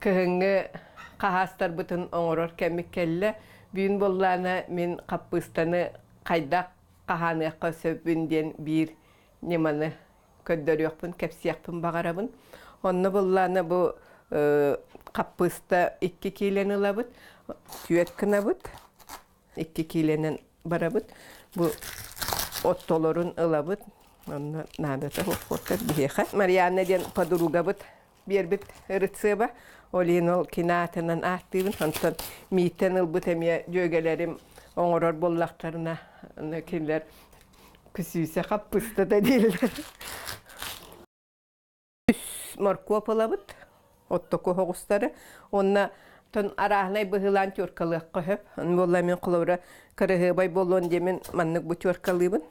Кыһыҥҥы хаһаастарбытын оҥорор кэммит кэллэ. Бүгүн буоллаҕына мин хаппыыстаны хайдах хаһааныахха сөбүн диэн биир ньыманы көрдөрүөхпүн, кэпсиэхпин баҕарабын. Онно буоллаҕына бу хаппыыста 2 киилэни ылабыт, түөрт гынабыт, 2 киилэнэн барабыт. Бу оттолорун ылабыт. Онно наадата суох биһиэхэ. Марианна диэн подругабыт биэрбит ырыцыаба. Ол иһин ол кини аатынан ааттыыбын. Онтон мииттэн ылбыт эмиэ дьүөгэлэрим оҥорор буоллахтарына, кинилэр күсүүсэ хаппыста да дииллэр. Үс моркуоп ылабыт, оттоку оһоҕустары. Уонна тон арааһынай быһыылаан тюркалыахха сөп. Ону буолла мин холобура кыраһыабай буолуон диэмин маннык бу тюркалыыбын.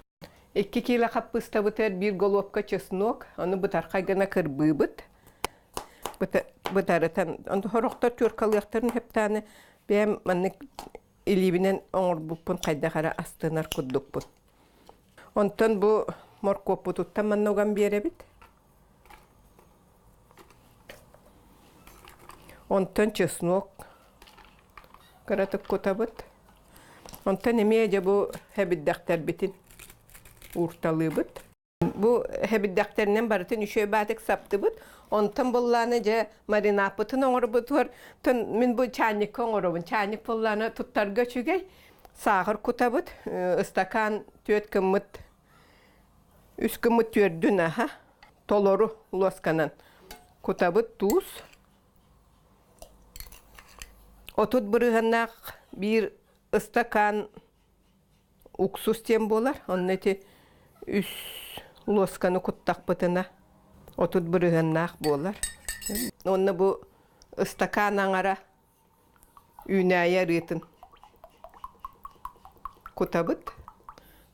2 киилэ хаппыыстабытыгар биир головка чеснок, ону бытархай гына кырбыыбыт. Бытарытан, сорохтор тюркалыахтарын сөптөөнү бэйэм маннык илиибинэн оҥорбуппун хайдах эрэ астынар курдукпун. Онтон бу моркуоппутуттан манна уган биэрэбит. Онтон чеснок кыратык кутабыт. Онтон эмиэ дьэ бу хэбирдэхтэрбитин уурталыыбыт. Бу хэбирдэхтэринэн барытын үчүгэй баатык саптыбыт. Онтон буллааны дьэ маринаппытын оҥорбутугар мин бу чаанньыкка оҥоробун. Чаанньык буллааны туттарга үчүгэй. Саахар кутабыт. Ыстакаан түөрт гыммыт үс гыммыт түөрдүн аһа толору луосканан кутабыт туус. 30 бырыһыаннаах биир ыстакаан уксус диэн буолар. Онно ити үс луосканы куттахпытына 30 бырыһыаннаах буолар. Онно бу ыстакаан аҥара үүнээйи арыытын кутабыт,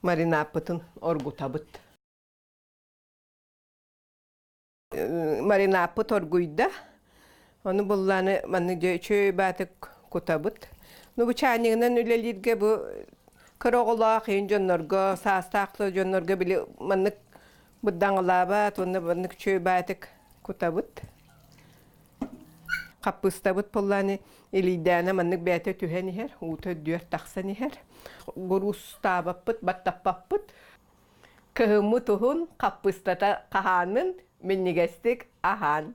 маринаппытын оргутабыт. Маринаппыт оргуйда. Ону буллааны маннык дьэ үчүгэй баатык кутабыт. Ну бу чаанньыгынан үлэлииргэ бу кыра оҕолоох иһин дьоннорго, саастаах дьоннорго били маннык быддаҥалаабат уонна маннык үчүгэй баатык кутабыт. Хаппыыстабыт буоллааны илийдээнэ маннык бэйэтэ түһэн иһэр, уута үрдүгэр тахсан иһэр. Буруустаабаппыт, баттаппаппыт. Кыһыммыт уһун, хаппыыстата хаһаанын, минньигэстик аһаан.